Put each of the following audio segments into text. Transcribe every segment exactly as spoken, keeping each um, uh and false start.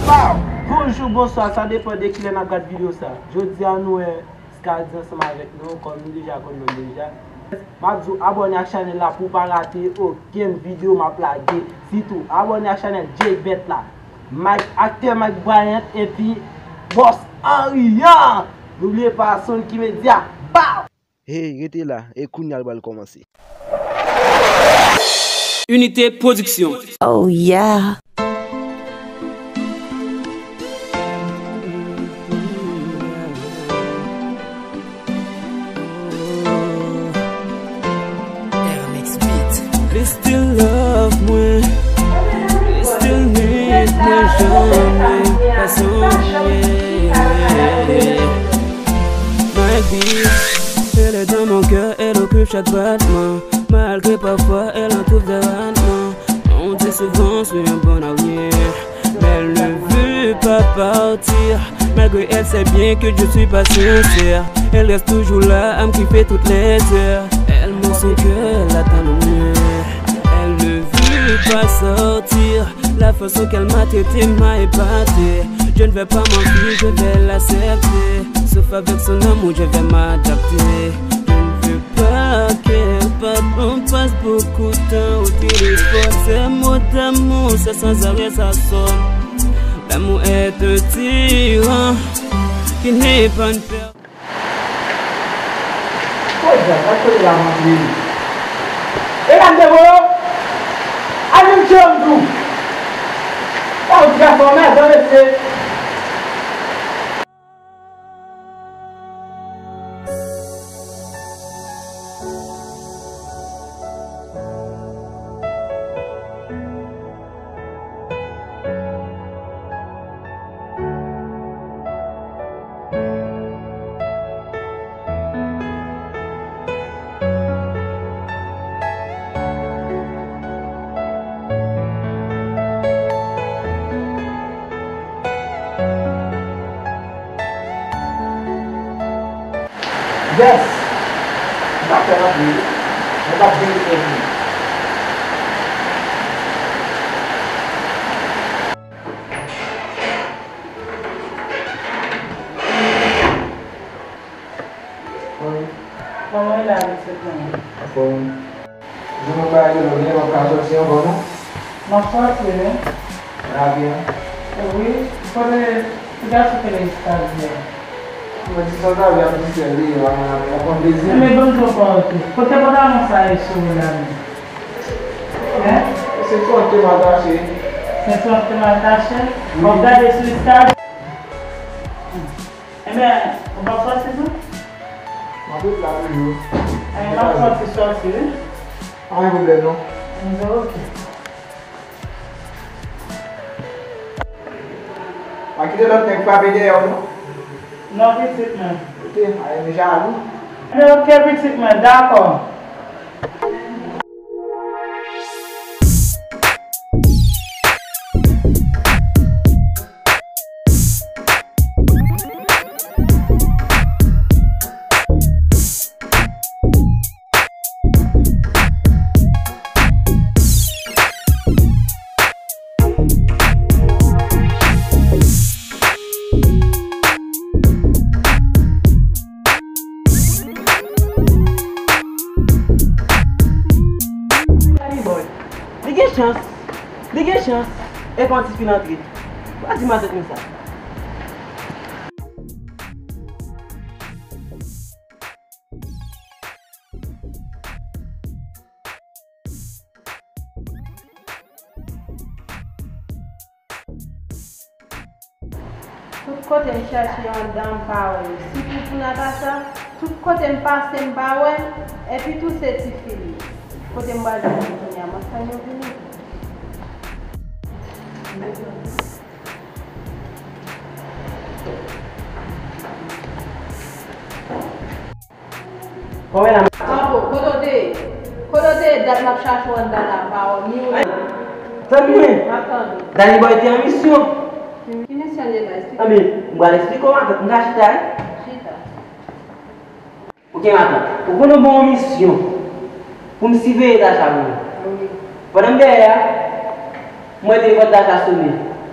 Pow! Bonjou, bonswa, sa depann de kilè n ap gad videyo sa. Jodi a nou wè Skady ansanm avèk nou, kòm nou deja konn nou deja. M ap di w abòne ak chanèl la pou w pa rate okenn videyo m ap lage. Sitou, abòne ak chanèl Jay Bèt la. Mike, aktè Mike Bryant epi Bòs Arian. N'oubliez pas Sonky Media. Pow! Hey, rete la, e kounye a l pral kòmanse. Unité Production. Oh yeah. Li still love mwen. Li still need mwen, janm pa sonje. My beat, elle est dans mon cœur, elle occupe chaque battement. Malgré parfois elle en trouve des ratements. On dit souvent, je suis un bon allié. Mais elle ne veut pas partir. Malgré elle sait bien que je suis pas sincère. Elle reste toujours là à me kiffer toutes les heures. Elle montre son cœur, elle attend le mien. Elle ne veut pas sortir. La façon qu'elle m'a traité m'a épaté. Je ne vais pas mentir, je vais l'accepter. Sauf avec son amour, je vais m'adapter. Je ne veux pas qu'elle parte, on passe beaucoup de temps au téléphone. Ces mots d'amour, c'est sans arrêt, ça sonne. L'amour est un tyran qui n'est pas une per- Podyab, gad kote l ap antre. E gad de voye w. Al vin tcheke m tou. Sa yon ti gason mèzann mesye. Yes! M pa fè anpil. Mwen pa byen fè li. Kòman w ye la, pitit mwen? Anfòm. Jan mwen pa rele w byen, w ap ka sòti ankò, non? M ap sòti, wi. A byen. Wi, kote ti gason ki rele Skady a? Mwen di Skady ap di sèl li, la, mwen ap konn dezye. Enben, ban m di w pa oke. Kote pantalon sa ye sou ou la menm? Hein? Se sentiman atache. Se sentiman atache? Wi. W ap gade sou Skady? Enben, ou p ap sòti tou? M ap ret la toujou. Enben, m ap sòti, sòti, wi. Pa gen pwoblèm, non. Enben, oke. Pa kite lòt nèg frape dèyè w, non. Non, pitit mwen. Oke, pa renmen jalou. Enben, oke, pitit mwen, dakò. Li gen chans. Li gen chans. E pa yon ti fi l antre. Pa di m a tèt nou sa. Tout kote m chèche anndan, m pa wè l. Sitou pou Natacha, tout kote m pase, m pa wè l. Epi tou se tifi li. Kote m pral jwenn li kounye a? M ap tann yo vini. Kòman la? Tanpou, kote w te ye? Kote w te ye? Dat m ap chache w anndan la, m pa wè w, ni w. Zanmi mwen. M ap tande. Danny Boy te an misyon. Ki misyon l ye la? Esplike. Anben, m pral esplike w, matant. M ka chita, wi? Chita. Oke, matant. Ou konnen w ban m yon misyon pou m siveye Tacha pou mwen. Wi. Pandan m dèyè a, m wè telefòn Tacha sonnen.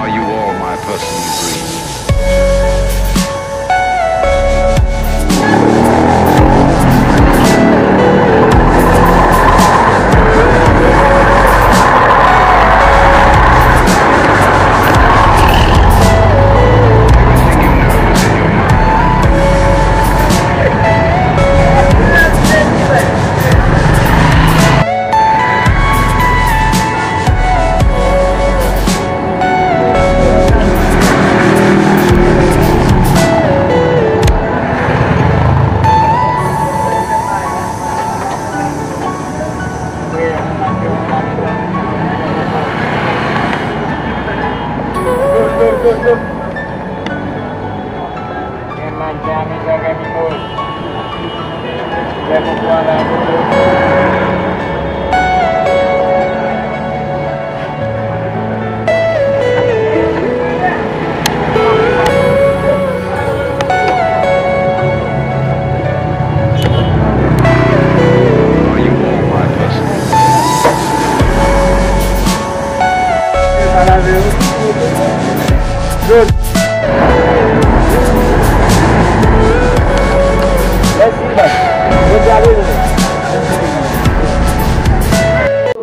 Are you all my personal dreams?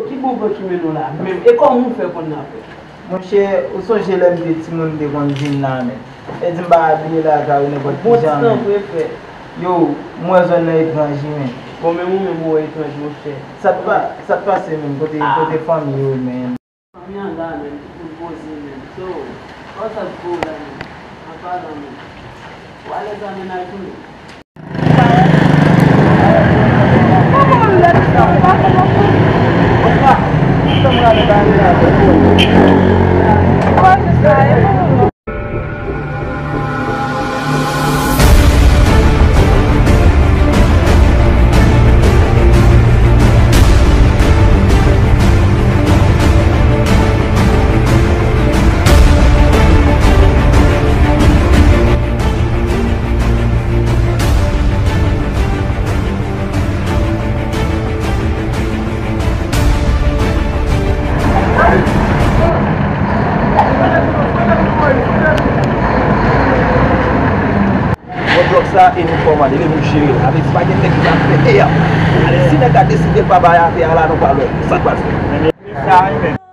Ki bon van ki mennen w la menm? E kòman w fè konn nan fè? Monchè, ou sonje lè m te timoun m te konn vin la, men. E di m pa abiye lakay ou nenpòt kijan, men. Bon, ti tanpri, frè. Yo, m wè zòn nan etranj, wi, men. Bon, men ou menm ou wè etranj, monchè. Sa t pa, sa t pase menm? Kote, kote fanmi yo, men? Fanmi an la, men, ki pou l poze, men. So, kòman sa t pou w la, men? An palan, men. Ou alèz a mennaj ou, men? Roadblock sa, e nou fòmal, e nou jere l. Avèk si pa gen nèg ki va pete a. Ale, si nèg la deside pa bay atè a la, nou pa lwen. Sa k pral fèt? Sa, wi, men.